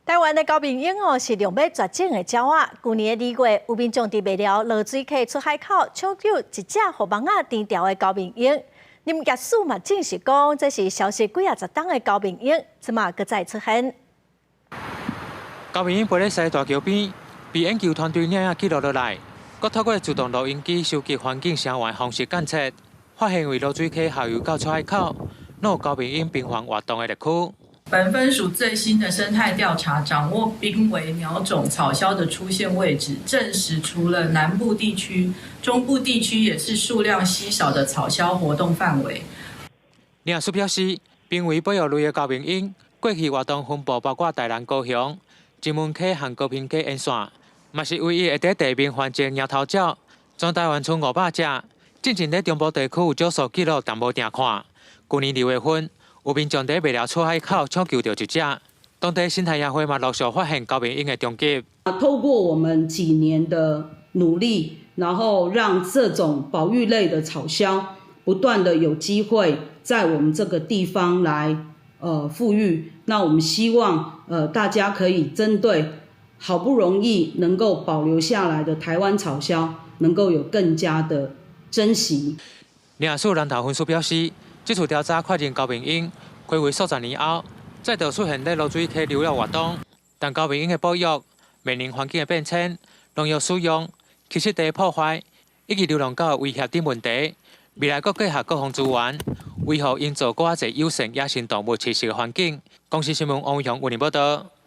臺灣的高明鶯哦是量欲絕種的鳥仔。舊年的2月，有民眾佇麥寮濁水溪出海口搶救一隻予網仔纏牢的高明鶯。林業署嘛證實講，這是消失幾仔十冬的高明鶯，這馬閣再出現。高明鶯飛咧西大橋邊，被研究團隊領影記錄落來，閣透過自動錄音機收集環境聲源方式監測，發現位濁水溪下游到出海口，攏有高明鶯頻繁活動的綠區。本分署最新的生態調查，掌握瀕危鳥種草鴞的出現位置，證實除了南部地區，中部地區也是數量稀少的草鴞活動範圍。林業署表示，瀕危保育類的高明鶯，過去活動分布包括台南、高雄、金門溪和高屏溪沿線，嘛是唯一會佇地面繁殖蠅頭鳥。全台灣賰500隻，進前佇中部地區有少數記錄，但無定看。舊年2月份，有民眾佇麥寮出海口搶救著一隻，當地生態協會嘛陸續發現高明鶯的蹤跡。透過我們幾年的努力，然後讓這種保育類的草鴞不斷的有機會在我們這個地方來復育。那我們希望大家可以針對好不容易能夠保留下來的台灣草鴞，能夠有更加的珍惜。林業署南投分署表示，這次調查確認高明鶯，睽違數十年後，再度出現佇濁水溪留鳥活動。但高明鶯的保育面臨環境的變遷、農藥使用、棲息地破壞以及流浪狗的威脅等問題。未來閣結合各方資源，維護營造閣較濟友善野生動物棲息的環境。公視新聞王偉雄為您報道。